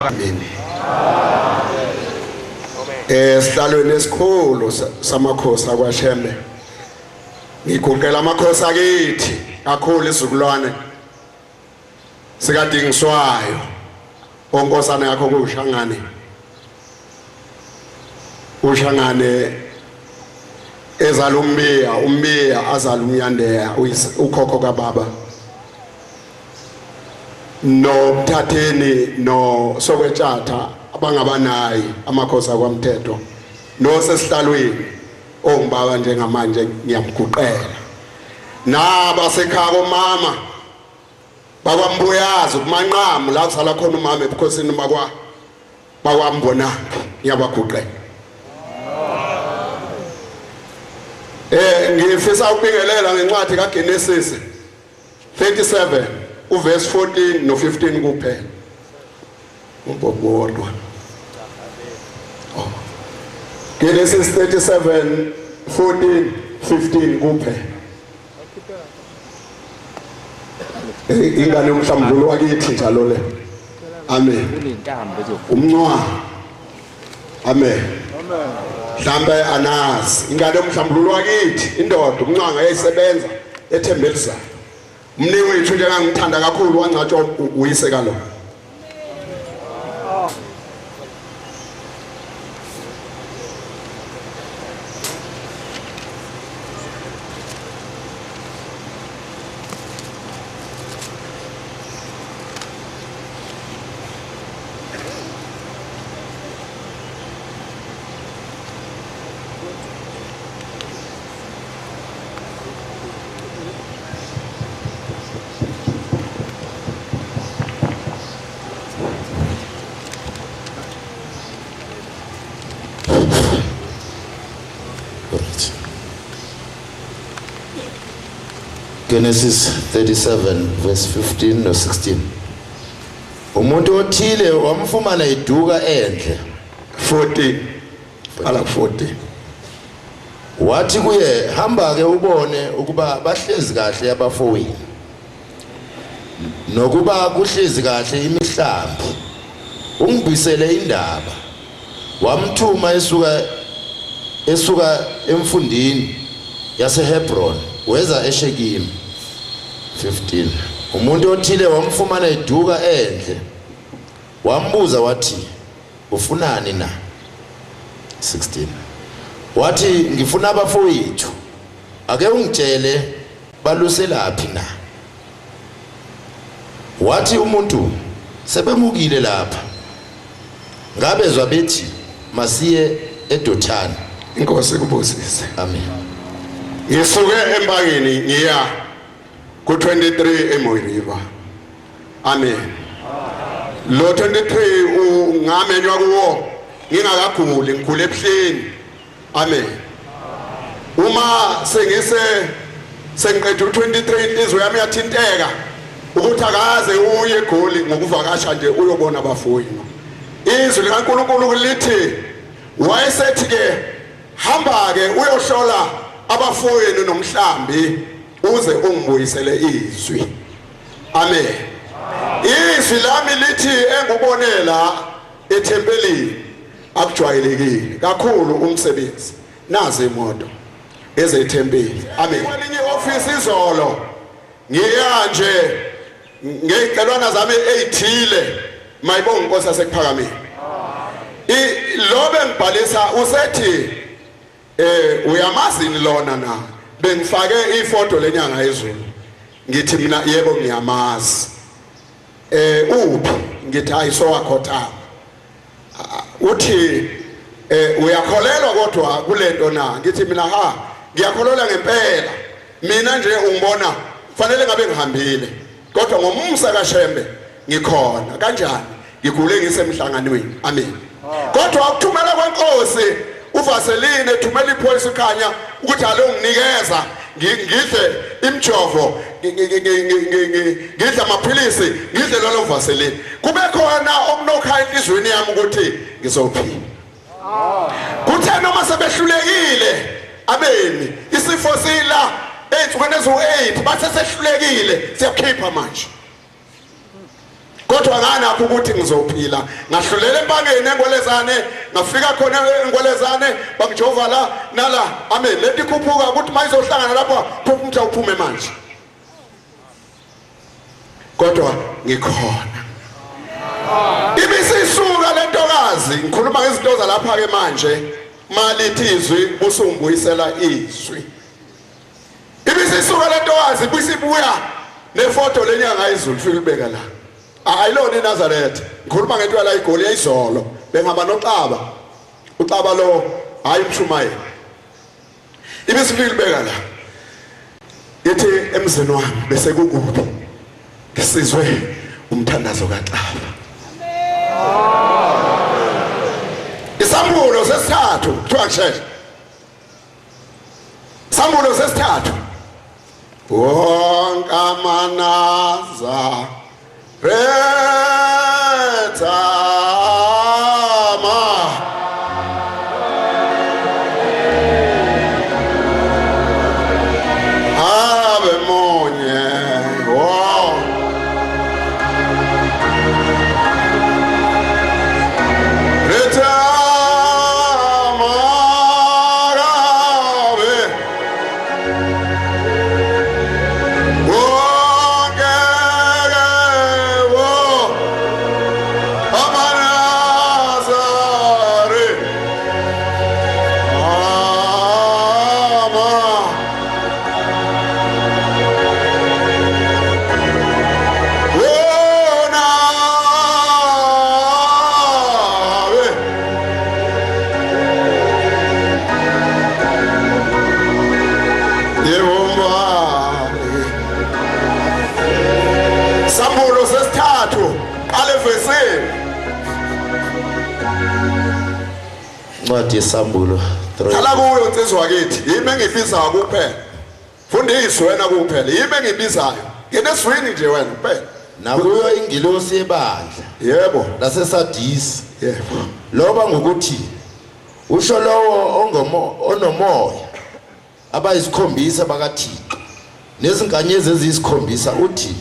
Amen. Esihlalweni esikhulu samakhosi akwaShembe. Ngiguqela amakhosi akithi kakhulu isizukulwane sikadingiswayo. Onkosana yakho kushangane. Ushangane ezala umbiya, umbiya azala umnyandeya ukhokho kababa. Nomthatheni no sokwetshatha abangabanayi amakhosi akwamthetho nosesihlalweni ongibaba njengamanje ngiyamguqela naba sekhaya komama bakwambuyazi kumanqamu la kusala khona umama ebukhosini bakwa bakwambonaphi ngiyabaguqela. Ngifisa ukubingelela ngencwadi kaGenesis 37 uverse 14 no 15 kuphela. Umbobodwa. Oh. Genesis 37 14 15 kuphela. Ingane yomhlambululo wakithi njalo le. Amen. Umncwa. Amen. Mhlambe anazi ingane yomhlambululo wakithi indoda umncwanga yayisebenza ethembelisayo. Umniki wethu nje ngangimthanda kakhulu wangcatshwa uyise kalo. Genesis 37 verse 15 no 16. Umuntu othile wamfumana iduka endle. 14 qala 14. Wathi kuye, hamba-ke ubone ukuba bahlezi kahle abafowenu, nokuba kuhlezi kahle imihlambi, ungibisele indaba. Wamthuma esuka emfundini yaseHebron weza eShekimi. 15 Umuntu othile wamfumana eduka endle, wambuza wathi, ufunani na? 16 Wathi, ngifuna abafowethu, ake ungitshele baluselaphi na? Wathi umuntu, sebemukile lapha, ngabezwa bethi masiye eDothani. Inkosi ikubusise. Amen. Ngisuke empangeni ngiya ku-23 eMoy River. Amen. Lo 23 ungamenywa kuwo ngingakaguli, ngigule ebuhleni. Amen. Uma sengise sengiqeda u-23 inhliziyo yami yathinteka ukuthi akaze uye eGoli ngokuvakasha nje uyobona abafowenu. Izwi likaNkulunkulu lithi wayesethi ke hamba ke uyohlola abafowenu nomhlambi uze ungibuyisele izwi. Amen. Izwi lami lithi engubonela ethempelini akujwayelekile kakhulu umsebenzi. Nazi imoto ezethempeli. Amen. Kwelinye office izolo ngiya nje ngezicelwana zami ezithile mayibonga inkosi yasekuphakameni. Lo bengibhalisa usethi uyamazini lona na? Bengifake ifoto lenyanga yezulu. Ngithi mina yebo ngiyamazi. Uphi? Ngithi hayi sowakhothama. Uthi uyakholelwa kodwa kulento na? Ngithi mina ha ngiyakholelwa ngempela. Mina nje ungibona fanele ngabe ngihambile. Kodwa ngomusa kaShembe ngikhona. Kanjani? Ngigule ngisemhlanganweni. Amen. Kodwa ukuthumela kwenkosi uVaseline ethumela iphoyisa ukhanya ukuthi alonginikeza ngidle imjovo, ngidle amaphilisi, ngidle lolo Vaseline. Kube khona okunokha enhlizweni yami ukuthi ngizophila. Kuthe noma sebehlulekile abemi isifo sila ey'nsukwini eziwu-8 bathe sehlulekile siyakhipha manje. Kodwa nganakho ukuthi ngizophila. Ngahlulela empangeni engwelezane, ngafika khona engwelezane, bangijova la nala. Amen. Lento ikhuphuka ukuthi mayizohlangana lapha, phupha umtha uphume manje. Kodwa ngikhona. Ibisisuka lentokazi, ngikhuluma ngezinto zalapha ke manje. Malithi izwi busungibuyisela izwi. Ibisisuka lentokazi ibisibuya nefoto lenyanga izulu fika ibeka la. Ayilona iNazaretha. Ngikhuluma ngento yala iGoli yayizolo. Bengihamba noXaba. uXaba lo hayi umshumayeli. Ibisifika ibeka la. Ithi emzini wami bese kukubi. Ngisizwe umthandazo kaXaba. Isambulo sesithathu kuthiwa kusheshe. Sambulo sesithathu. Wonke amanaza rethama abe munye wo Sambulo sesithathu qale evesini. Incwadi yesambulo 3. Hlala kuyo nsizwa kithi yimi engibizayo kuphela. Fundiswe wena kuphela yimi engibizayo. Ngene eswini nje wena kuphela. Nakuyo ingilosi yebandla Yebo. laseSadisi Yebo. loba ngokuthi usho lowo ongomo onomoya abayisikhombisa bakaThixo nezinkanyezi eziyisikhombisa uthi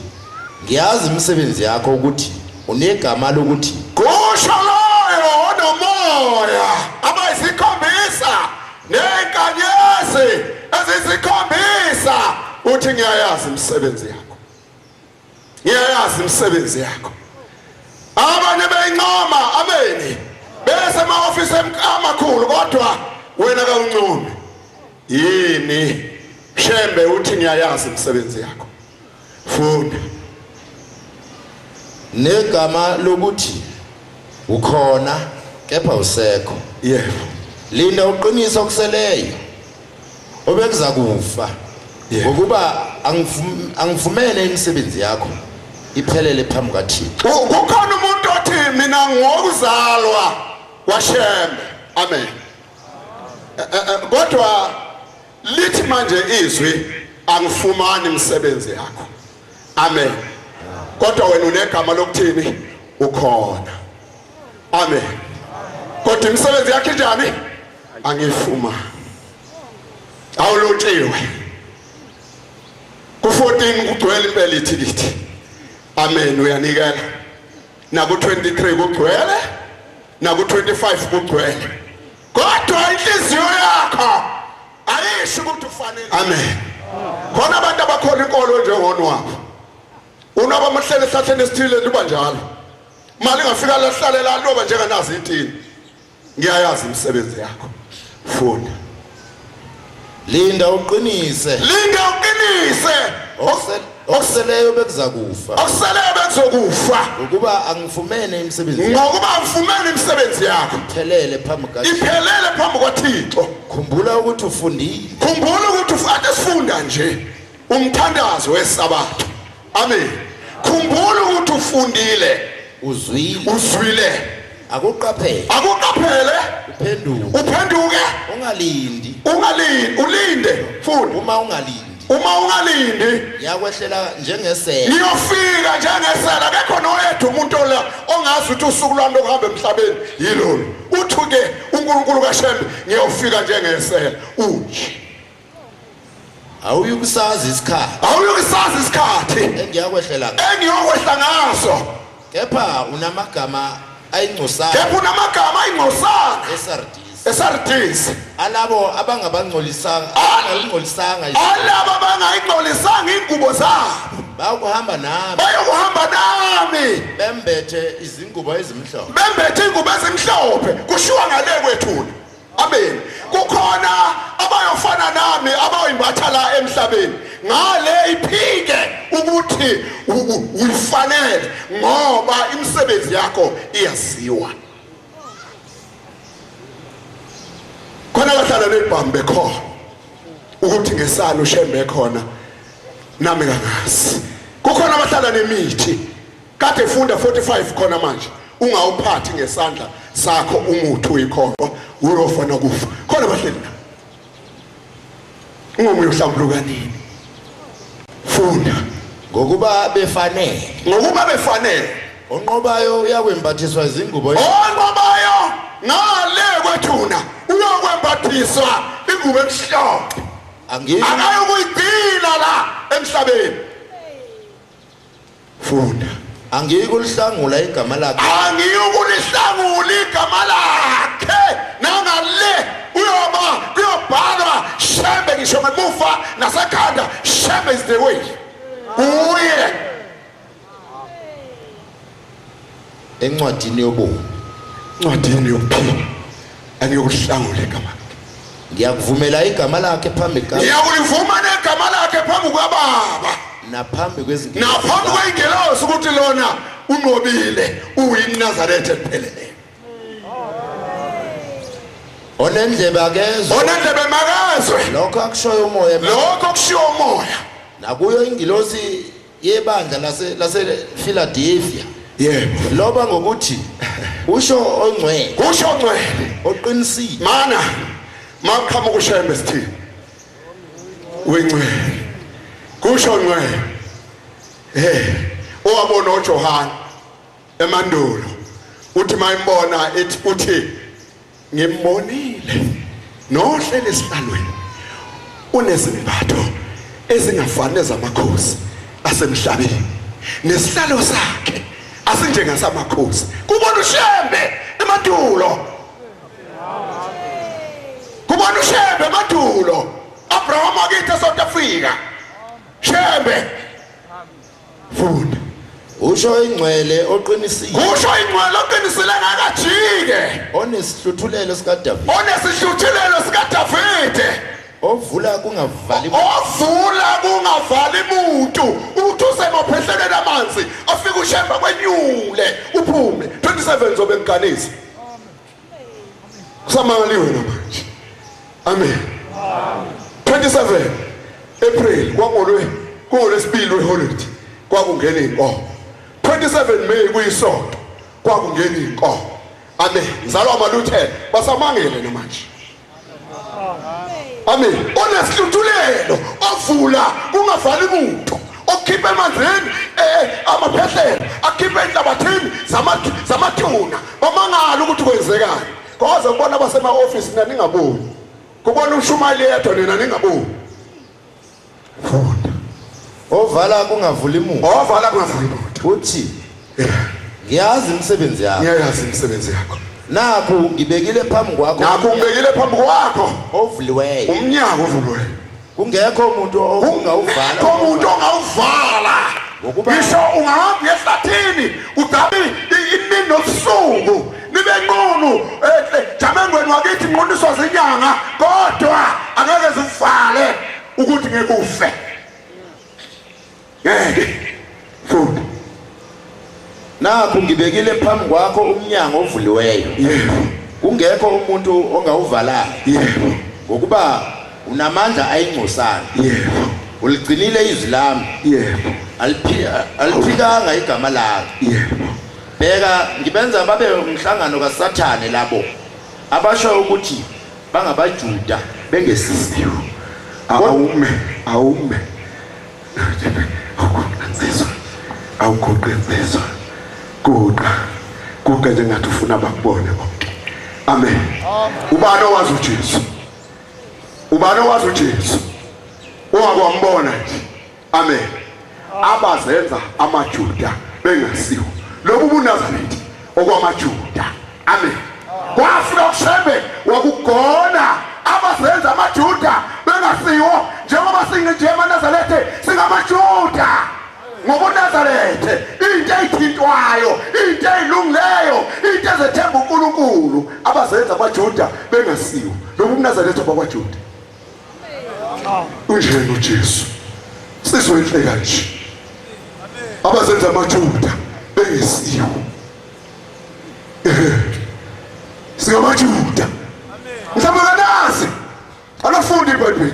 ngiyazi imisebenzi yakho ukuthi unegama lokuthi Kusho loyo onomoya abayisikhombisa nenkanyezi eziyisikhombisa uthi ngiyayazi imisebenzi yakho. Ngiyayazi imisebenzi yakho. Abanye beyincoma ameni bese ema-ofisi amakhulu kodwa wena kawuncomi. Yini Shembe uthi ngiyayazi imisebenzi yakho. Funda. Negama lokuthi ukhona kepha usekho. Yebo. Linda uqinise okuseleyo obekuza kufa ngokuba angifumene imisebenzi yakho iphelele phambi kaThixo. Kukhona umuntu othi mina ngokuzalwa kwaShembe. Amen. Eh, eh, eh, kodwa lithi manje izwi angifumani imisebenzi yakho. Amen. Kodwa wena unegama lokuthini? Ukhona. Amen. Kodwa imisebenzi yakho injani? Angifumani. Awulotshiwe. Ku-14 kugcwele impela ithikithi. Amen uyanikela. Naku-23 kugcwele, naku-25 kugcwele. Kodwa inhliziyo yakho ayisho ukuthi ufanele. Amen. Khona abantu abakhola inkolo njengonwabo. Unwabo amahlele ehlahleni esithile liba njalo. Mali ingafika lahlalela loba njenganazi intini. Ngiyayazi imisebenzi yakho. Funda. Linda uqinise. Linda uqinise. Okuseleyo bekuzakufa. Okuseleyo bekuzokufa. Ngokuba angifumene imisebenzi yakho. Ngokuba angifumene imisebenzi yakho. Iphelele phambi kukaThixo. Iphelele phambi kwaThixo. Khumbula ukuthi ufundile. Khumbula ukuthi ufade sifunda nje umthandazo wesabatha. Amen. Khumbula ukuthi ufundile. Uzwile. Uzwile. Akuqaphele. Akuqaphele. Uphenduke. Uphenduke. Ungalindi. Ungalindi, ulinde. Funda. Uma ungalindi. Uma ungalindi yakwehlela njengesela. Ngiyofika njengesela akekho noyedwa umuntu ola ongazi ukuthi usuku lwami lokuhamba emhlabeni yilolu. Uthi ke uNkulunkulu kaShembe ngiyofika njengesela. Unje. Awuyukusazi isikhathi. Awuyukusazi isikhathi. Engiyakwehlela. Engiyokwehla ngaso. Kepha unamagama ayingcosana. Kepha unamagama ayingcosana. ESardisi. ESardisi. Alabo abangabangcolisanga, abangayingcolisanga. Alabo abangayingcolisanga ingubo zabo. Bayokuhamba nami. Bayokuhamba nami. Bembethe izingubo ezimhlophe. Bembethe ingubo ezimhlophe. Kushiwa ngale kwethuna. Amen. Kukhona abayofana nami abayoyimbatha la emhlabeni. Ngale iphike ukuthi uyifanele ngoba imisebenzi yakho iyaziwa. Khona bahlala nebhambe khona ukuthi ngesana ushembe khona nami kangazi. Kukhona abahlala nemithi kade funda 45 khona manje ungawuphathi ngesandla sakho umuthi uyikholwa uyofana kufa khona bahleli la ungomuye uhlambuluka nini funda ngokuba befanele ngokuba befanele onqobayo uyakwembathiswa izingubo onqobayo ngale kwethuna uyokwembathiswa ingubo emhlophe akayokuyigcina la emhlabeni Funda. Angiyikulihlangula igama lakhe. Angiyikulihlangula igama lakhe. Nangale uyoba kuyobhalwa Shembe ngisho ngemuva nasekhanda Shembe is the way. Uye. Encwadini yobomi. Encwadini yokuphila. Angiyikuhlangula igama lakhe. Ngiyakuvumela igama lakhe phambi ka Ngiyakulivuma negama lakhe phambi kwababa naphambi kwezingelosi naphambi kweyingelosi ukuthi lona unqobile uyiNazaretha elipheleleyo. Onendlebe akezwe. Onendlebe makezwe. Lokho akushoyo umoya. Lokho kushiwo umoya. Nakuyo ingilosi yebandla lase lase Philadelphia. Yebo. Loba ngokuthi usho ongcwele. Kusho ongcwele. Oqinisile. Mana maqhamuka uShembe sithini? Wengcwele. Kusho ongcwele. Eh, owabona uJohane emandulo uthi mayimbona ethi uthi Ngimbonile nohleli esihlalweni unezimbatho ezingafani nezamakhosi asemhlabeni nesihlalo sakhe asinjengasamakhosi kubona ushembe emandulo kubona ushembe emandulo Abraham akithi eSouth Africa shembe Funda. Usho ingcwele oqinisile. Usho ingcwele oqinisile ngakajike. Onesihluthulelo sikaDavide. Onesihluthulelo sikaDavide. Ovula kungavali Ovula kungavali muntu. Uthi usemaphehlelweni amanzi afike ushemba kwenyule uphume. 27 zobe ngiganisa. Kusamangaliwe namanje. Amen. 27 April kwangolwe kungolwesibili weholiday kwakungena inkomo. 27 May kuyisonto kwakungena inkomo. Amen. Ngizalwa amaLuthela basamangele namanje. Amen. Onesihluthulelo ovula kungavali muntu. Okhipha emanzini eh, amaphehlelo akhipha enhlabathini zamathuna bamangala ukuthi kwenzekani. Kwaze kubona abasema-ofisi nina ningaboni. Kubona ushumayeli yedwa nina ningaboni. Funda. Ovala kungavuli muntu. Ovala kungavuli muntu. Uthi ngiyazi imisebenzi yakho. Ngiyayazi imisebenzi yakho. Nakhu ngibekile phambi kwakho. Nakhu ngibekile phambi kwakho. Ovuliweyo. Umnyango ovuliweyo. Kungekho umuntu ongawuvala. Kungekho umuntu ongawuvala. Ngokuba Ngisho ungahamba uye ehlathini ugabe imini nobusuku nibe nqunu eh, jamengweni wakithi nquniswa zinyanga kodwa angeke zivale ukuthi ngeke ufe ngeke funda Nakhu ngibekile phambi kwakho umnyango ovuliweyo. Yebo. Kungekho umuntu ongawuvalayo. Yebo. Ngokuba unamandla ayingcosana. Yebo. Uligcinile izwi lami. Yebo. Aliphikanga igama lakho. Yebo. Bheka ngibenza babe umhlangano kaSathane labo abasho ukuthi bangabaJuda bengesiyo. Awume, awume. Awuguqe nsizwa, awuguqe nsizwa, guqa, guqa njengathi ufuna bakubone bonke. Amen. Ubani owazi uJesu? Ubani owazi uJesu? Owakwambona nje. Amen. Abazenza amaJuda bengasiwo. Lobu buNazaretha okwamaJuda. Amen. Kwafika uShembe wakugona abazenza amaJuda bengasiwo, njengoba singenje amaNazaretha singamaJuda ngobuNazaretha, into eyithintwayo, into eyilungileyo, into ezethemba uNkulunkulu, abazenza amaJuda bengasiwo. Lobu buNazaretha bakwaJuda. Unjena uJesu, sizwe enhle kanje, abazenza amaJuda bengesiwo. SingamaJuda, mhlawumbe kanazi alafunda iBhayibheli.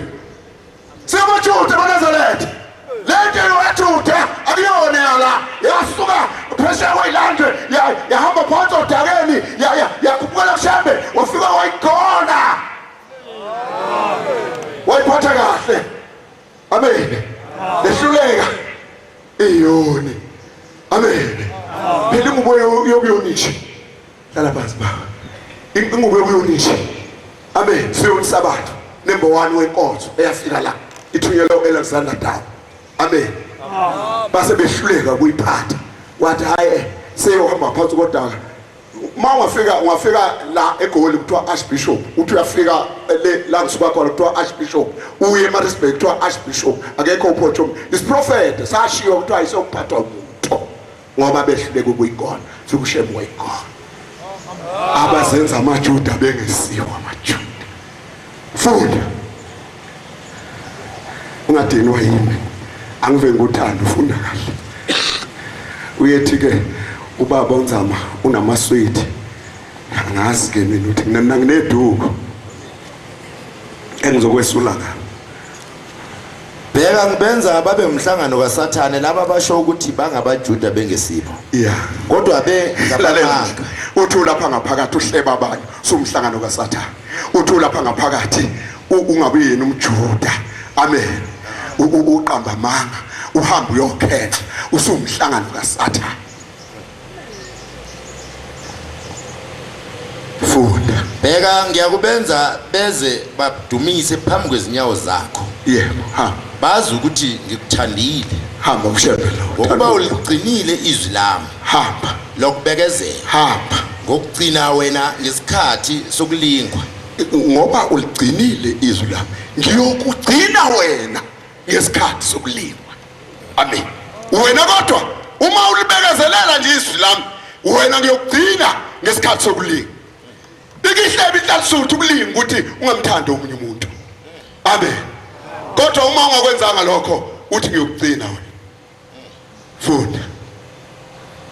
SingamaJuda amaNazaretha. Le nto yowaJuda akuyona yala, yasuka phesheya kweyilande, yahamba phansi odakeni, yakhuphukela kuShembe, wafika wayigona, wayiphatha kahle. Amen. Lehluleka iyoni. Amen. Phela ingubo yokuyonisha. Hlala phansi baba. Ingubo yokuyonisha. Amen. Siyoni sabatha. Number 1 wenkonzo eyafika la. Ithunyelwe uAlexander Dow. Amen. Base behluleka kuyiphatha. Wathi hayi, seyohamba phansi kodaka. Uma ungafika la eGoli kuthiwa Archbishop, uthi uyafika le la ngisuka khona kuthiwa Archbishop, uye eMaritzburg kuthiwa Archbishop, akekho uPhotshom. Isiprofetho sashiwo kuthiwa ayisokuphathwa muntu ngoba behluleke ukuyigona. Fika uShembe wayigona. Abazenza amaJuda bengesiwo amaJuda. Funda, ungadinwa yimi, angive ngikuthanda. Ufunda kahle. Uyethi ke ubaba uNzama unamaswidi, angazi ke mina ukuthi mina ngineduku engizokwesula ngalo. Bheka ngibenza babe umhlangano kaSathane laba basho ukuthi bangabaJuda bengesibo. Kodwa bengabamanga. Uthi ulapha ngaphakathi uhleba abanye, sumhlangano kaSathane. Uthi ulapha ngaphakathi ungabe yena umJuda. Amen. Uqamba amanga, uhamba uyokhetha, usumhlangano kaSathane. Funda. Bheka ngiyakubenza beze badumise phambi kwezinyawo zakho. Yebo, ha. Bazi ukuthi ngikuthandile. Hamba uShembe lo. Ngokuba uligcinile izwi lami. Hamba. Lokubekezela. Hamba. Ngokugcina wena ngesikhathi sokulingwa. Ngoba uligcinile izwi lami, ngiyokugcina wena ngesikhathi sokulingwa. Amen. Wena kodwa uma ulibekezelela nje izwi lami, wena ngiyokugcina ngesikhathi sokulinga. Ikihlebe inhlalisuthi ukulinga ukuthi ungamthandi omunye umuntu. Amen. Kodwa uma ungakwenzanga lokho, uthi ngiyokugcina wena. Funda.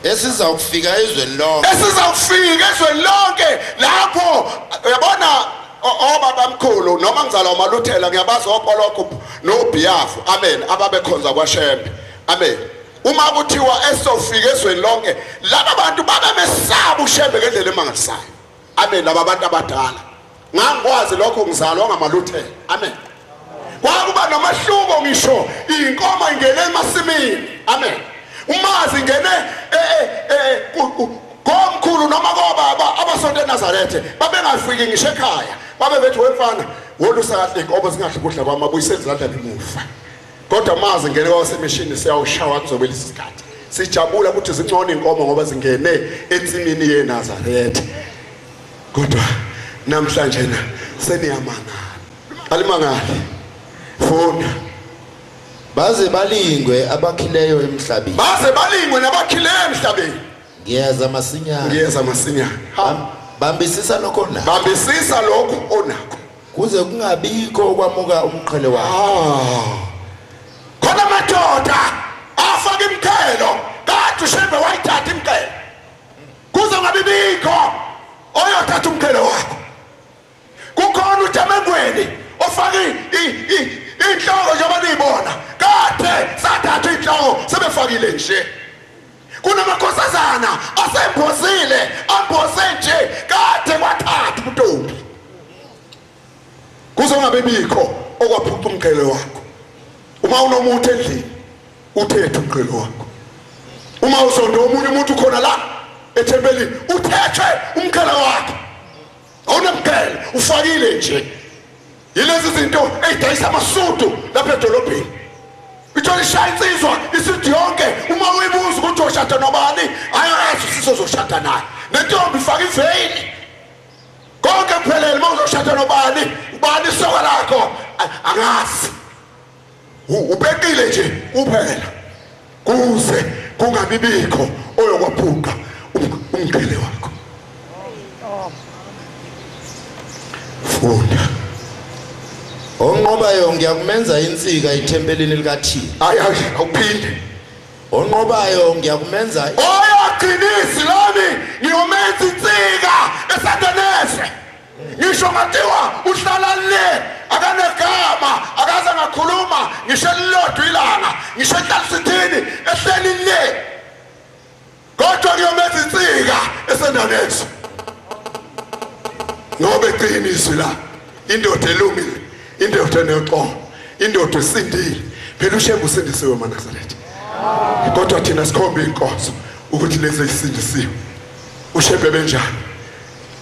Esizawufika ezweni lonke. Esizawufika ezweni lonke lapho uyabona obabamkhulu noma ngizalwa uMaluthela, ngiyabazi oPoloko noBhiyafu. Amen. Ababekhonza kwaShembe. Amen. Uma kuthiwa esizofika ezweni lonke, laba bantu babemesaba uShembe ngendlela emangalisayo. Amen. Laba bantu abadala, ngangikwazi lokho, ngizalwa ngamaluthela. Amen. Kwakuba nomahluko ngisho inkomo ingene emasimini. Amen. Umazi ingene komkhulu noma kobaba abasonto eNazarethe, babengafiki ngisho ekhaya, babe bethi wemfana wolusa kahle inkomo zingadli kudla kwami, abuyisele izandla emuva. Kodwa mazi ngene kwasemishini siyawushawa kuzobe isikhathi sijabula ukuthi zincone inkomo ngoba zingene ensimini yeNazarethe. Kodwa namhlanje na seniyamangala, alimangali. Funda. Baze balingwe abakhileyo emhlabeni. Baze balingwe nabakhileyo emhlabeni. Ngiyeza masinyane. Ngiyeza masinyane. Bambisisa lokho onakho. Bambisisa lokho onakho. Kuze kungabikho okwamuka umqhele wakho. Khona amadoda afaka imqhelo, kade uShembe wayithatha imqhelo. Kuze kungabibikho oyothatha umqhele wakho. Kukhona uJamengweni ofaka inhloko njengoba niyibona, kade sathatha inhloko sebefakile nje. Kunamakhosazana asembozile, ambose nje, kade kwathatha ubuntombi. Kuze kungabibikho okwaphuca umqhele wakho. Uma unomuthi endlini, uthethe umqhele wakho. Uma uzonda omunye umuntu khona la ethempelini, uthethe umqhele wakho. Awunamqhele, ufakile nje. Yilezi zinto ey'dayisa amasudu lapha edolobheni. Ithola ishaya insizwa isithi yonke uma uyibuza ukuthi oshada nobani ayazi usizozoshada naye. Nentombi ifaka iveyili. Konke kuphelele uma uzoshada nobani, ubani isoka lakho angazi. Ubekile nje kuphela. Kuze kungabi bikho oyokwaphuka umqhele wakho. Funda. Onqobayo ngiyakumenza insika ethempelini likaThixo. Hayi hayi awuphinde. Onqobayo ngiyakumenza Oyaqinisi lami ngiyomenza insika esatanese. Ngisho ngathiwa uhlala le akanegama akaze ngakhuluma ngisho elilodwa ilanga ngisho enhlalisithini ehleli le kodwa kuyomenza insika esendaneso ngoba eqina izwi la indoda elungile indoda enoxolo indoda esindile phela ushembe usindisiwe manazaretha kodwa thina sikhomba inkonzo ukuthi lezi esindisiwe ushembe benjani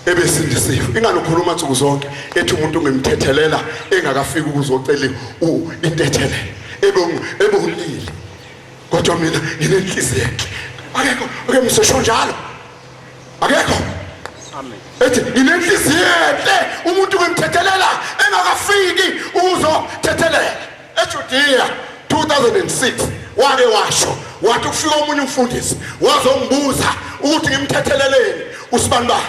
ebesindisiwe ingani ukhuluma nsuku zonke ethi umuntu ngimthethelela engakafiki ukuzocela intethelelo ebewulile kodwa mina nginenhliziyo enhle akekho ake ngisesho njalo akekho amen ethi nginenhliziyo enhle umuntu ngimthethelela engakafiki ukuzothethelela eJudea 2006 wake washo wathi kufika omunye umfundisi wazongibuza ukuthi ngimthetheleleni usibanibani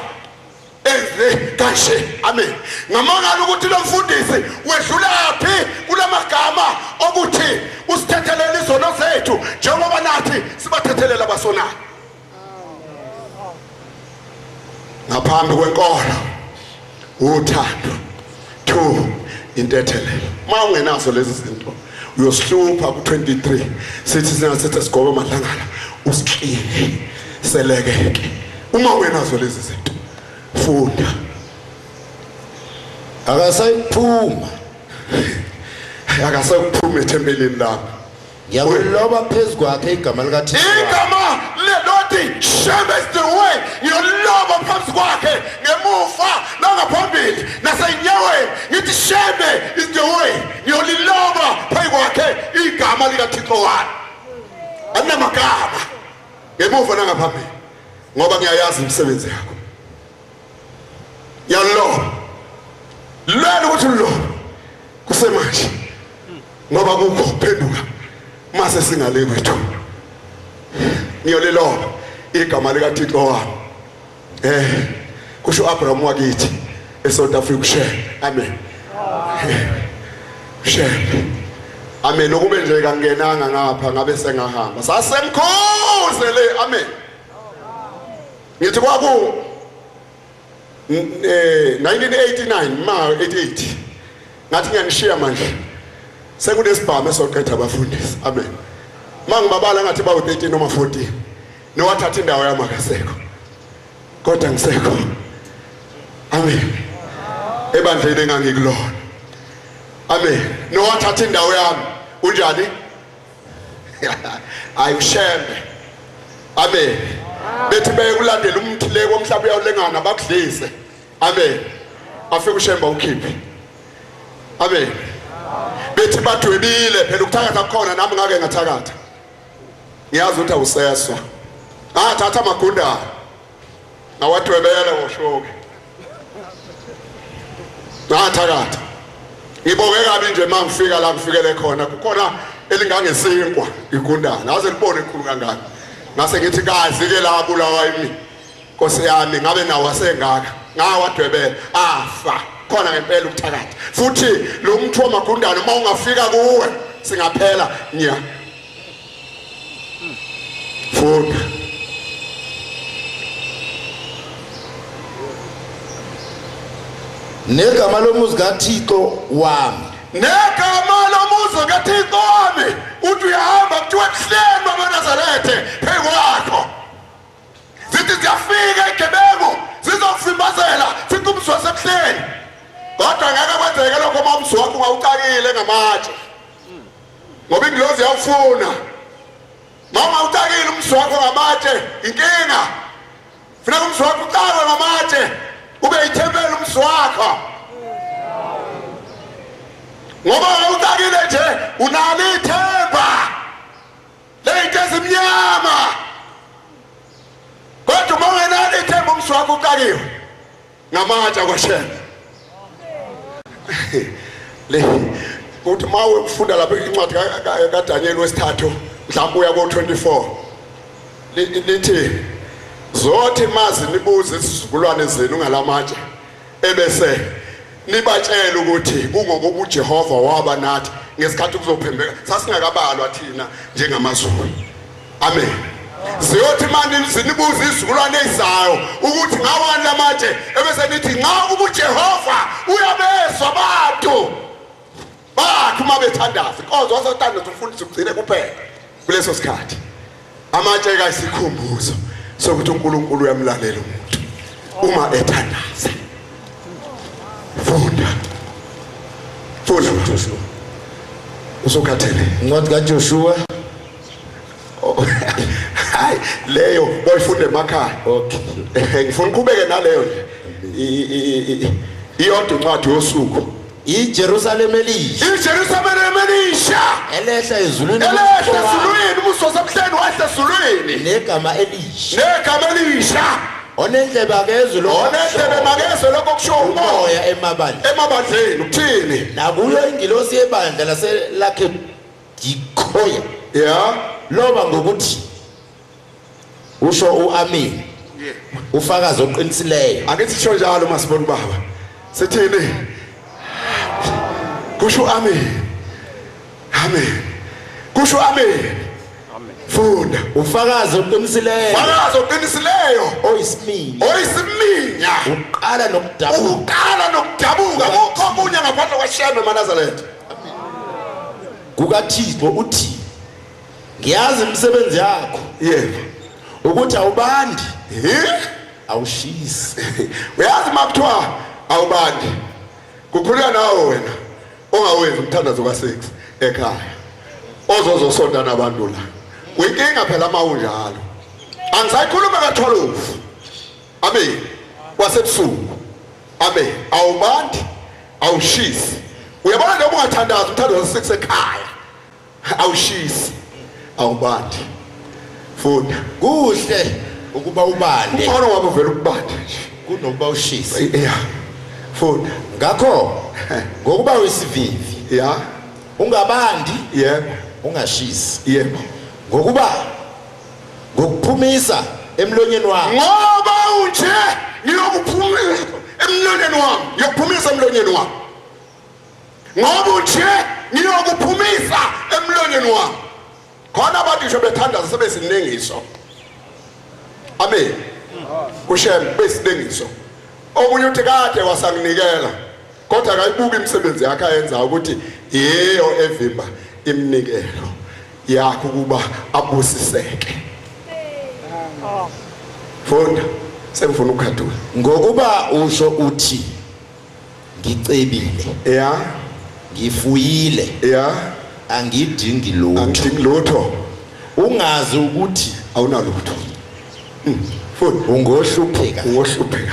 enze kanje amen ngamangala ukuthi lo mfundisi wedlulaphi kulamagama okuthi usithethelele izono zethu njengoba nathi sibathethelela abasonayo ngaphambi kwenkolo uthando two intethelelo uma ungenazo lezi zinto uyosihlupha ku-23 sithi singasethi sigobe amadlangala usikline selekeke uma ungenazo lezi zinto funda Akasayiphuma. Akasakuphuma ethempelini lami. Ngiyakuloba phezu kwakhe igama likaThixo. Igama lelodi Shembe is the way. Ngiyoloba phambi kwakhe ngemuva nangaphambili nasenyaweni ngithi Shembe is the way. Ngiyoliloba phambi kwakhe igama likaThixo wami. Anamagama ngemuva nangaphambili ngoba ngiyayazi imisebenzi yakho. Yaloba. Lwela ukuthi uloba kusemanje. Ngoba kukho kuphenduka mase singale kwethu. Ngiyoliloba igama likaThixo wami. Kusho Abraham wakithi eSouth Africa uShembe. Amen. Shembe. Amen. Ukube nje kangenanga ngapha ngabe sengahamba. Sasemkhuze le. Amen. Ngithi kwaku 1989 ma 88 ngathi ngiyanishiya manje sekunesibhamu esoqeda abafundisi amen mangibabala ngathi bawu 13 noma 14 nowathatha indawo yami akasekho kodwa ngisekho amen ebandleni engangikulona amen nowathatha indawo yami unjani hayi ushembe amen bethi beyekulandela umthi le komhlaba uyawulengana bakudlise amen afike ushembe ukhiphe amen bethi badwebile phela ukuthakatha kukhona nami ngake ngathakatha ngiyazi ukuthi awuseswa ngathatha amagundane ngawadwebela ngoshoki ngathakatha ngibonge kabi nje uma ngifika la ngifikele khona kukhona elingangesinkwa igundane aze libone ekhulu kangaka ngase ngithi kazi ke la bulawa imi Nkosi yami ngabe nawo asengaka ngawadwebela afa khona ngempela ukuthakatha futhi lo mthu wamagundane uma ungafika kuwe singaphela nya funda Negama lomuzi kaThixo wami. Negama lomuzi kaThixo wami uthi uyahamba kuthiwa kuhleni bamaNazarethe phezu kwakho zithi ziyafika igebengu zizokuvimbazela fica umzi wasebuhleni kodwa ngeke kwenzeke lokho uma umzi wakho ungawucakile ngamatshe ngoba ingilozi yawufuna uma ungawucakile umzi wakho ngamatshe inkinga funeka umzi wakho ucakwe ngamatshe ube yithempeli umzi wakho ngoba ungawucakile nje unalo ithemba. ezimnyama. Kodwa uma ungenalo ithemba umsi wakho uqakiwe ngamatshe akwaShembe. Le uthi uma ufunda lapha incwadi kaDaniel wesithathu mhlawumbe uya ko-24 lithi zothi mazi nibuze isizukulwane zenu ngalamatshe ebese nibatshela ukuthi kungokuba uJehova waba nathi ngesikhathi kuzophembeka sasingakabalwa thina njengamaZulu. Amen. Ziyothi manje zinibuza izizukulwane ezizayo ukuthi ngawani lamatshe ebese nithi nxa ukuba uJehova uyabezwa abantu bakhe uma bethandaza. Inkonzo wasothandaza umfundisi ugcine kuphela kuleso sikhathi. Amatshe kayisikhumbuzo sokuthi uNkulunkulu uyamlalela umuntu uma ethandaza. Funda. Funda Joshua. Usukhathele. Incwadi kaJoshua. Oh, hayi leyo boyifunda emakhaya. Okay. Ngifuna uqhubeke naleyo nje. Iyodwa incwadi yosuku. IJerusalema elisha. IJerusalema elisha. Elehla ezulwini. Elehla ezulwini umuso wasemhleni wehla ezulwini. Negama elisha. Negama elisha. Onendlebe akezwe lokho. Onendlebe makezwe lokho kusho umoya emabandleni. Emabandleni ukuthini? Nakuyo ingilosi yebandla lase lakhe Dikhoya. Yeah. Loba ngokuthi usho uAmin. Ufakazi oqinisileyo. Ake sisho njalo masibona baba. Sithini? Kusho amen. Amen. Kusho amen. Amen. Funda. Ufakazi oqinisileyo. Ufakazi oqinisileyo. Oyisiminya. Oyisiminya. Uqala nokudabuka. Uqala nokudabuka. Kukho omunye ngaphandle kwaShembe maNazaretha. KukaThixo uthi ngiyazi imisebenzi yakho. Yebo. Ukuthi awubandi. Eh? Awushisi. Uyazi makuthiwa awubandi. Kukhulunywa nawe wena ongawenzi umthandazo ka6 ekhaya. Ozozosonta nabantu la. Uyinkinga phela uma unjalo. Angisayikhuluma ka12. Amen. Wasebusuku. Amen. Awubandi, awushisi. Uyabona njengoba ungathandazi umthandazo ka6 ekhaya. Awushisi. Awubandi. Funda. Kuhle ukuba ubande. Umfana wabo vele ukubanda nje. Kunokuba ushise. Yeah. Funda. Ngakho ngokuba uyisivivi. Yeah. Ungabandi. Yebo. Ungashisi. Yebo. Ngokuba ngokuphumisa emlonyeni wami. Ngoba unje ngiyokuphumisa emlonyeni wami. Ngiyokuphumisa emlonyeni wami. Ngoba unje ngiyokuphumisa emlonyeni wami. Khona abantu ngisho bethandaza sebezinengiso. Amen. Kushem besinengiso. Omunye uthi kade wasanginikela kodwa akayibuki imisebenzi yakhe ayenza ukuthi yiyo evimba iminikelo yakhe ukuba abusiseke. Funda sengifuna ukukhathula. Ngokuba usho uthi ngicebile. Yeah. Ngifuyile. Yeah. Angidingi lutho. Angidingi lutho. Ungazi ukuthi awunalutho. Futhi ungohlupheka. Ungohlupheka.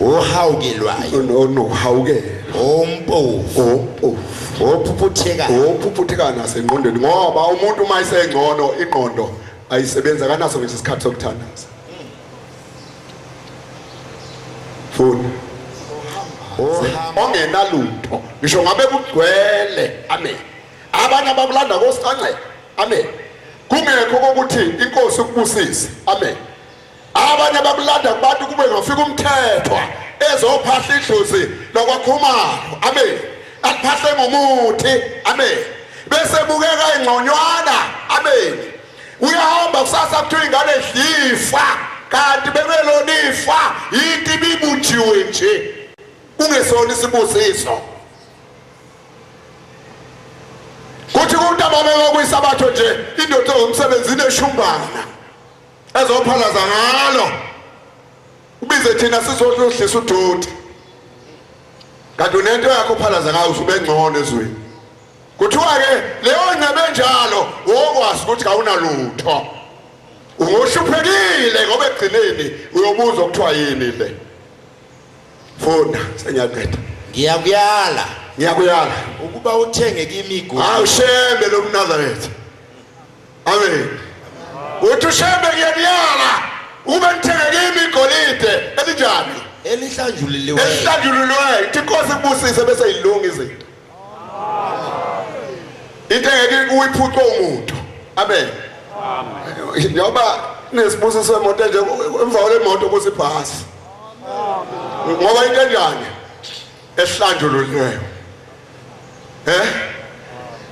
Ohawukelwayo. Onohawukelo. Ompofu. Ompofu. Ophuphuthekayo. Ophuphuthekayo nasengqondweni ngoba umuntu uma esengcono ingqondo ayisebenzi akanaso ngisho isikhathi sokuthandaza. Funda. Ongenalutho ngisho ngabe kugcwele. Amen. Abanye abakulanda kosicancela. Amen. Kungekho kokuthi inkosi ukubusise. Amen. Abanye bakulanda kubantu kube ngafika umthethwa ezophahla idlozi lokwakhumalo. Amen. Aliphahle ngomuthi. Amen. Bese bukeka ingconywana. Amen. Uyahamba kusasa kuthiwa ingane idlifa kanti bekungelona ifa yinto ibibunjiwe nje kungesona isibusiso. Kuthi kuntabama kwakuyisabatho nje indoda ongumsebenzi ineshumbana ezophalaza ngalo ubize thina sizodlisa udoti kanti unento yakho uphalaza ngayo usube ngcono ezweni. Kuthiwa-ke leyo ncebe enjalo wokwazi ukuthi kawunalutho ungohluphekile ngoba ekugcineni uyobuzwa kuthiwa yini le. Funda sengiyaqeda. Ngiyakuyala. Ngiyakuyala ukuba uthenge kimi igolide. Hawu Shembe lomNazaretha. Amen. Uthi uShembe ngiyaniyala ukuba nithenge kimi igolide elinjani? Elihlanjululiweyo. Elihlanjululiweyo. Ithi inkosi ikubusise bese ilunga izinto. Into engeke uyiphucwe umuntu. Amen. Amen. Njengoba nesibusiso emoto nje emva kwale moto kusibhasi. Ngoba into enjani? Ehlanjululiweyo. Eh?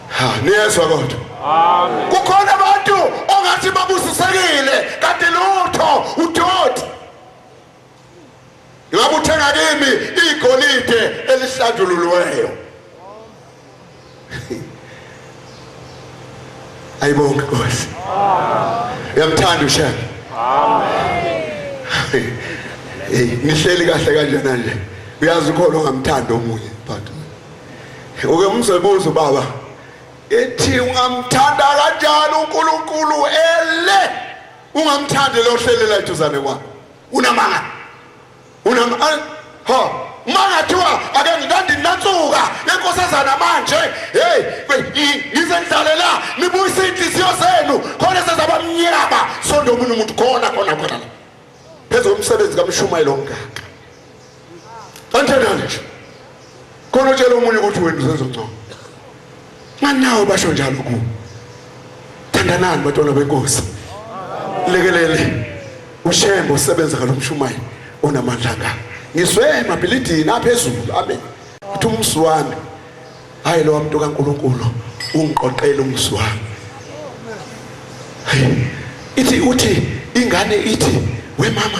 Ha, niyezwa kodwa. Amen. Kukhona abantu ongathi babusisekile kanti lutho udoti. Ngabe uthenga kimi igolide elihlanjululiweyo. Ayibonke Nkosi. Uyamthanda uShembe. Amen. Hey, nihleli kahle kanjena nje. Uyazi ukhona ongamthanda omunye but uke umzebuzo baba ethi ungamthanda kanjani uNkulunkulu ele ungamthandi lo hlelela eduzane kwakho unamanga unama ha mangathiwa ake ngikandinatsuka lenkosazana manje hey ngize ngidlale la nibuyise inhliziyo zenu khona sezabamnyama sonde omunye umuntu khona khona khona la phezu komsebenzi kamshumayelo ongaka kanjani nje khona utshela omunye ukuthi wena uzenza ngcono nganawo basho njalo ku thandanani bantwana benkosi lekelele uShembe usebenza ngalomshumayeli onamandla nga ngizwe emabhilidini aphezulu amen uthi umsi wami hayi lo muntu kaNkuluNkulu ungiqoqela umsi wami ithi uthi ingane ithi we mama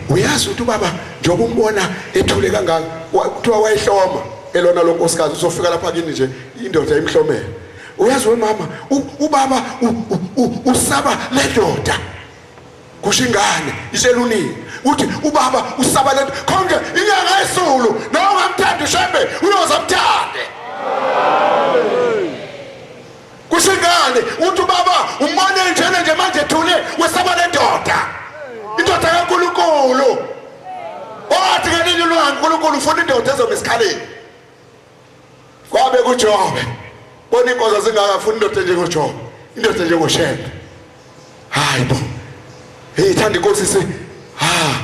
uyazi ukuthi ubaba njengoba umbona ethule kangaka kuthiwa wayehloma elona lonkosikazi uzofika lapha kini nje indoda imhlomele uyazi we mama ubaba usaba le ndoda kusho ingane itshela unina uthi ubaba usaba lento khonke inyanga esulu noma ungamthandi ushembe uyoze amthande kusho ingane uthi ubaba umbone njena nje manje ethule wesaba le ndoda indoda kaNkulunkulu wathi ngelinye ilanga uNkulunkulu ufuna indoda ezoma esikhaleni kwabe kuJobe bona inkozo zingaka funa indoda enjengoJobe indoda enjengoShembe hayi bo hey thanda inkosi se ha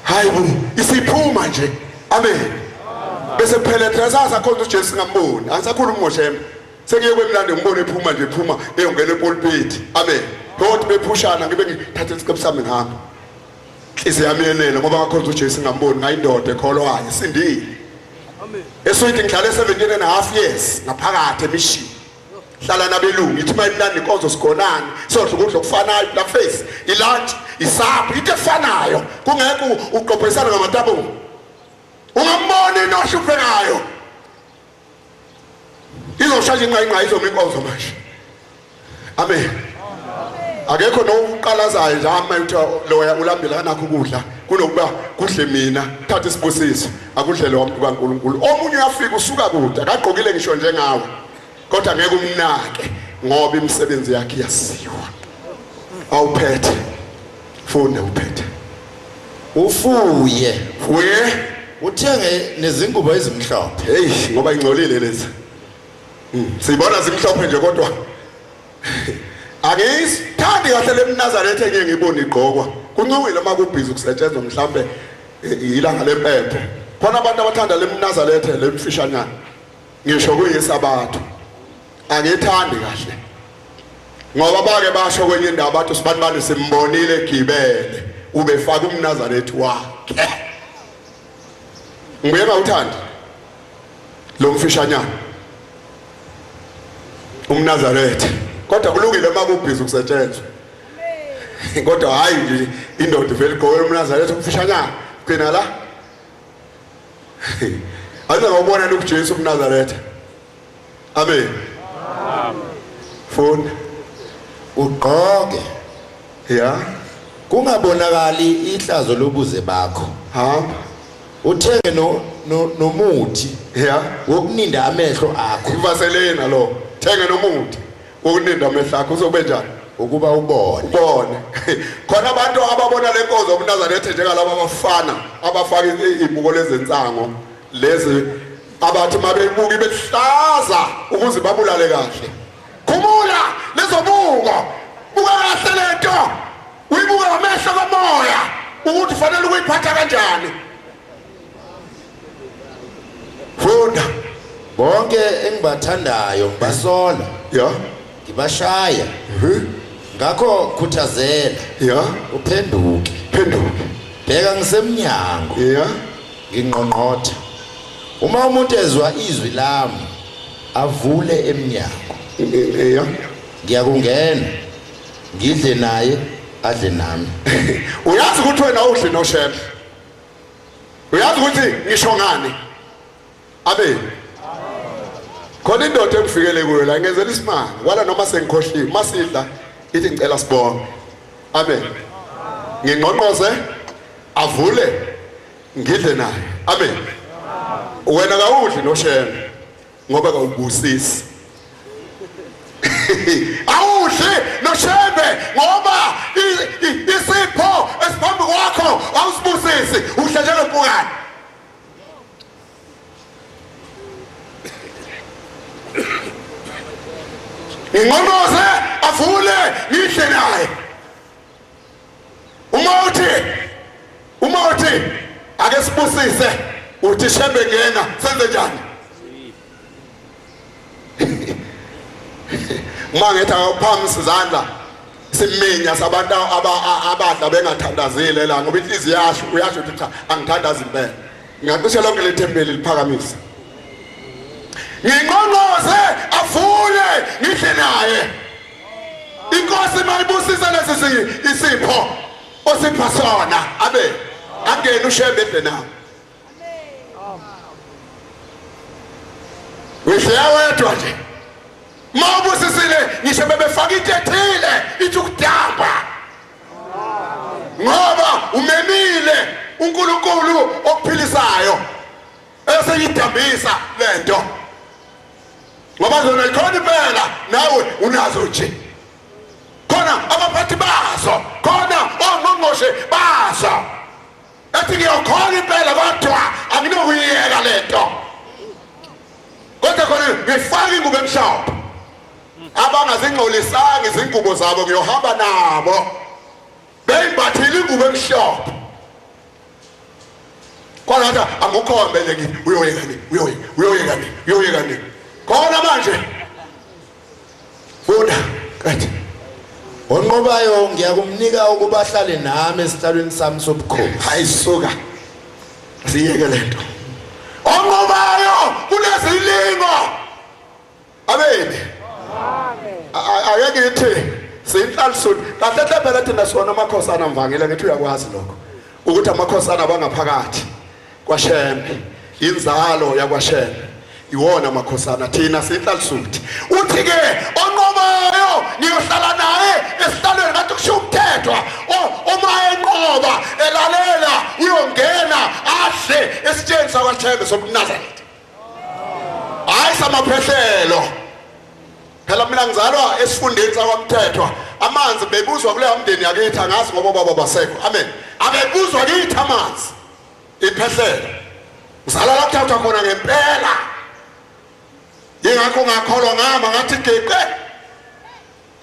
hayi bo isiphuma nje amen bese kuphela thina sasakhonza uJesu ngamboni angisakhulumi ngoShembe sekuye kwemnandi ngibone ephuma nje ephuma eyongena epulpit amen kodwa bephushana ngibe ngithatha isiqephu sami ngihamba inhliziyo yami yenele ngoba ngakhonza uJesu ngamboni ngayindoda ekholwayo isindile amen eswidi ngihlale 17 and a half years ngaphakathi emishini hlala nabelungu ithi mayimnandi inkonzo sigonani sodla ukudla okufanayo blackface ilunch isapho into efanayo kungekho uqophisana ngamatabungu ungamboni into ohluphekayo izoshaya inqa inqa izoma inkonzo manje amen akekho nokuqalazayo nje ama uthi loya ulambile akanakho ukudla kunokuba kudle mina thatha isibusiso akudle lo muntu kaNkuluNkulu omunye uyafika usuka kude akagqokile ngisho njengawe kodwa ngeke umnake ngoba imisebenzi yakhe iyasiwa awuphethe funda uphethe ufuye fuye uthenge nezingubo ezimhlophe hey ngoba ingcolile lezi siyibona zimhlophe nje kodwa angiyithandi kahle lemnazaretha engeke ngibone igqokwa kuncumile uma kubhizi kusetshenzwa mhlambe ilanga lempepho khona abantu abathanda lemnazaretha lemfishanyana ngisho kuyisabatha angiyithandi kahle ngoba bake basho kwenye indawo bathi usibani bani simbonile egibele ubefaka umnazaretha wakhe ngibuye ngawuthandi lo mfishanyana umNazaretha kodwa kulungile uma kubhizi ukusetshenzwa kodwa hayi nje indoda ivele igqoke umNazaretha umfishanyana gcina la aze ngawubona lokuJesu umNazaretha amen funda ugqoke ya kungabonakali ihlazo lobuze bakho hamba uthenge no, no, nomuthi ya wokuninda amehlo akho ivaselina lo thenge nomuthi wokuninda amehlo akho uzobe njani ukuba ubone ubone khona abantu ababona le nkonzo yobuNazaretha njengalaba abafana abafaka izibuko lezensango lezi abathi mabeyibuka ibehlaza ukuze babulale kahle khumula lezobuko Buka kahle lento, uyibuka ngamehlo kamoya ukuthi fanele ukuyiphatha kanjani. Funda. Bonke engibathandayo ngibasola. Ya. Ngibashaya. Ngakho khuthazela. Ya. Uphenduke. Phenduke. Bheka ngisemnyango. Ya. Ngingqongqotha. Uma umuntu ezwa izwi lami avule emnyango. Ya. Ngiyakungena ngidle naye adle nami. Uyazi ukuthi wena udle noShembe. Uyazi ukuthi ngisho ngani? Abe. Khona indoda engifikele kuyo la ngenzela isimanga. Wala noma sengikhohliwe masidla ithi ngicela sibonge. Amen. Ngingqongqoze avule ngidle naye. Amen. Wena kawudli noShembe ngoba kawubusisi. Awudli noShembe ngoba isipho esiphambi kwakho awusibusisi, udla njengempukane. Ngingqongqoze avule ngidle naye. Uma uthi uma uthi ake sibusise uthi Shembe ngena senze njani? Uma ngithi akuphakamisa izandla siminya sabantu abadla bengathandazile la ngoba inhliziyo yasho uyasho ukuthi cha angithandazi impela. Ngacishe lonke lethempeli liphakamise. Ngingqongqoze avule ngidle naye. Inkosi mayibusise lesi isipho osipha sona abe angene uShembe edle nawe. Uyihleya wedwa nje. Mawubusisile ngisho bebefaka into ethile ithi ukudamba. Ngoba umemile uNkulunkulu okuphilisayo. Eseyidambisa lento. Ngoba zona ikhona impela nawe unazo nje. Khona abaphathi bazo, khona ongqongqoshe bazo. Ethi ngiyokhona impela kodwa anginokuyiyeka lento. Kodwa khona ngifaka ingubo emhlophe. Abangazingcolisanga izingubo zabo ngiyohamba nabo. Beyimbathile ingubo emhlophe. Kodwa angukhombe nje ngithi uyoyeka nini, uyoyeka, uyoyeka nini, uyoyeka nini. Khona manje. Funda, qede. Onqobayo ngiyakumnika ukuba ahlale nami esihlalweni sami sobukhosi. Hayi suka. Siyeke lento. Onqobayo kunezilingo. Amen. Amen. Ake ngithi siyinhlalisuni. Kahle hle phela thina sona amakhosana mvangele ngithi uyakwazi lokho. Ukuthi amakhosana abangaphakathi kwaShembe inzalo yakwaShembe iwona amakhosana thina siyinhlalisuthi. Uthi ke onqobayo niyohlala naye esihlalweni ngathi kusho ukuthethwa uma enqoba elalela uyongena adle esitsheni sakwaShembe sobuNazaretha. Hayi samaphehlelo. Phela mina ngizalwa esifundeni sakwaMthethwa. Amanzi bebuzwa kuleya mndeni yakithi angazi ngoba baba basekho. Amen. Abebuzwa kithi amanzi. Iphehlelo. Ngizalwa la kuthathwa khona ngempela. Yingakho ngakholwa ngama ngathi geqe.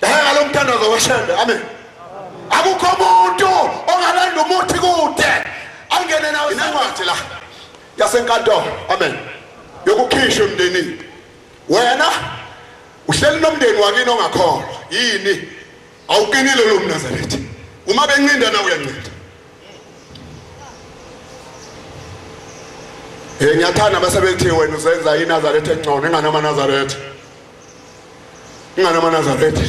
Yaya lo mthandazo kaShembe. Amen. Akukho umuntu ongalanda umuthi kude angene nawo incwadi la yasenkantolo. Amen. Yokukhishwa emndenini. Wena uhleli nomndeni wakini ongakholwa. Yini? Awuqinile lo mNazaretha. Uma bencinda nawe uyancinda. Eh ngiyathanda basebethi wena uzenza iNazaretha engcono enganama Nazaretha. Ingane amaNazaretha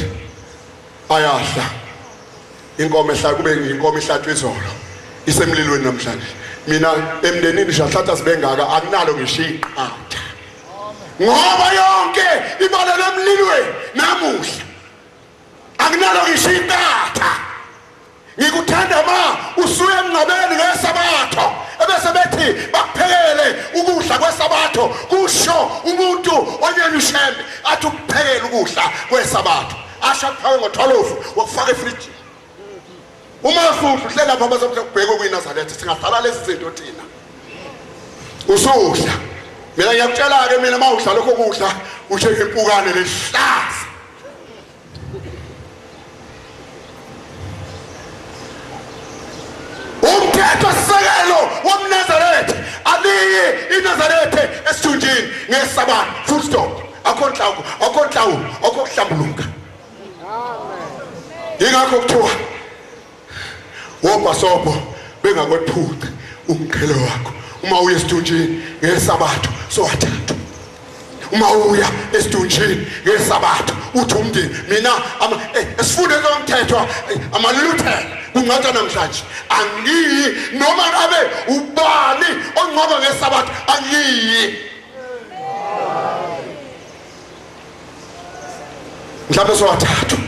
ayahla. Inkomo ehla kube inkomo ihlatshwa izolo. Isemlilweni namhlanje. Mina emndenini shahlatha sibengaka akunalo ngisho iqatha. Ngoba yonke ibalele emlilweni namuhla. Akunalo ngisho iqatha. Ngikuthanda ma usuye emngcwabeni ngesabatho ebese bethi bakuphekele ukudla kwesabatho kusho umuntu onyanya uShembe athi ukuphekele ukudla kwesabatho asho akuphake ngo-12 wakufaka efrijini uma usudla uhleli lapha bese kubhekwe kwiNazaretha singadlala lezi zinto thina usudla mina ngiyakutshela-ke mina uma udla lokho kudla usho impukane lehlaza. ngesabatha, full stop. Akho nhlawulo, akho nhlawulo, akho kuhlambuluka. Yingakho kuthiwa wobhasobho bengakwephuci umqhele wakho uma uya esidunjini ngesabatha, sowathatha. Uma uya esidunjini ngesabatha, uthi umndeni mina esifunde lomthetho amaluthela kungcwatshwa namhlanje, angiyi. Noma ngabe ubani ongcwaba ngesabatha, angiyi. Mhlawumbe sowathathu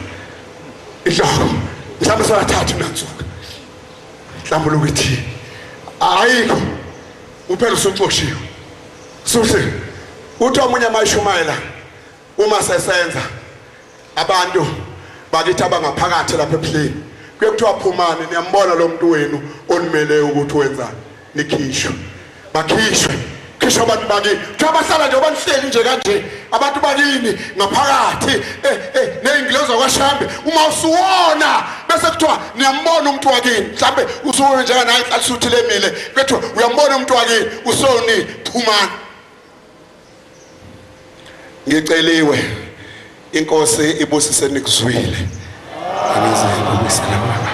inhloko, mhlawumbe sowathathu nansuku hlambuluka ithi ayikho, uphela usuxoshiwe. Suhle uthi omunye amayishumayela uma sesenza abantu bakithi abangaphakathi lapha ebuhleni, kuye kuthiwa phumani, niyambona lo muntu wenu onimele ukuthi wenzani, nikhishwe, bakhishwe, khishwa abantu bakini. Kuthiwa bahlala nje banihleli nje kanje abantu bakini ngaphakathi ney'ngilozi zakwaShambe. Uma usuwona bese kuthiwa niyambona umuntu wakini, mhlawumbe usuwona njenganaye inhlalisuthi lemile, kuthiwa uyambona umuntu wakini usoni, phumani. Ngiceliwe, inkosi ibusise nikuzwile. Angizibuyisela baba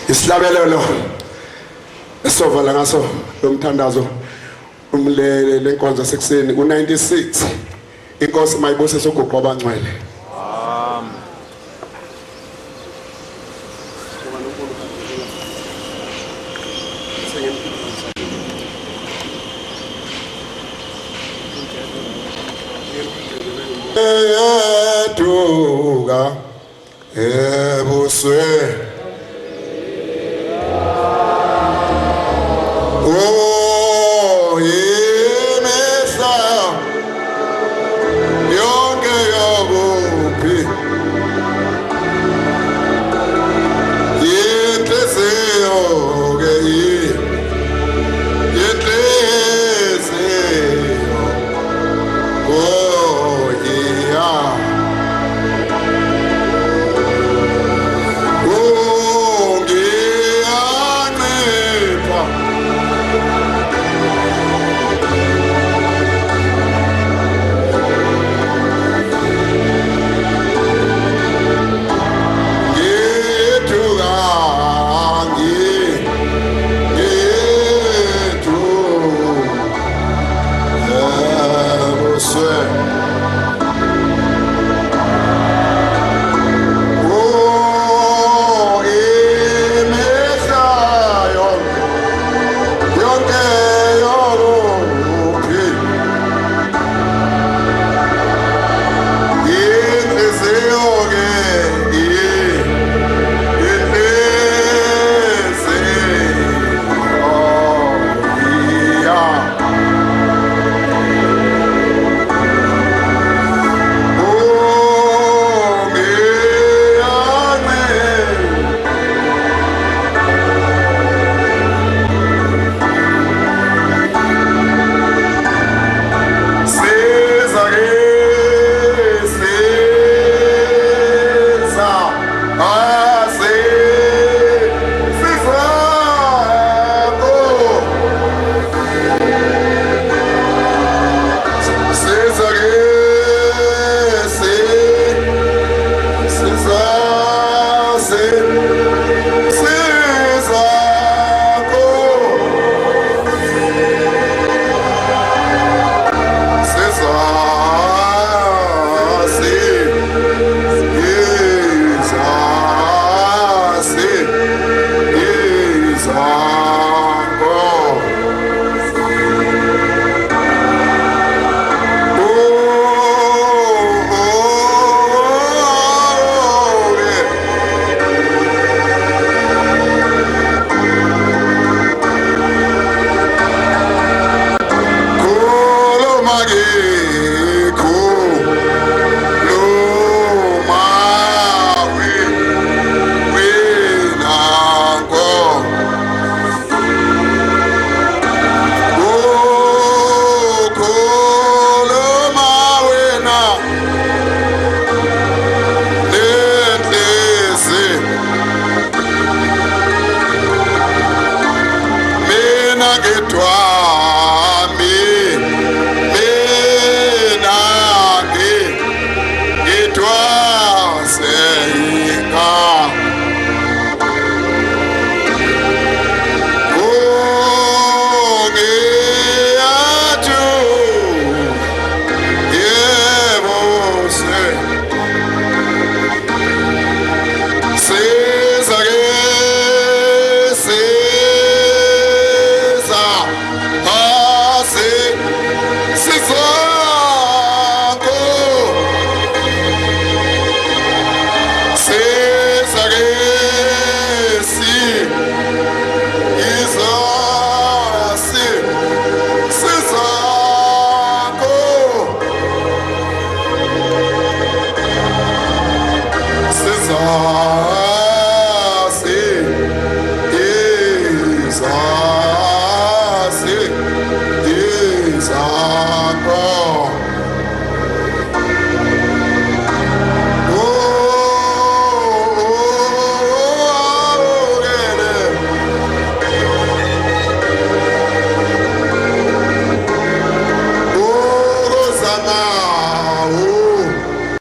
isihlabelelo esovala ngaso lo mthandazo umlele lenkonzo sekuseni ku96. Inkosi mayibusise uguqo abangcwele. Amen. Eyeduka ebusweni. Oh, imihla yonke yokuphi inhliziyo ke inhliziyo. Oh, yeah. Oh. Ngithwami mina ngithwase inka. Ngiyathu yebo se siza ke siza asi sizako siza ke si izasi sizako sizasi izasi izako.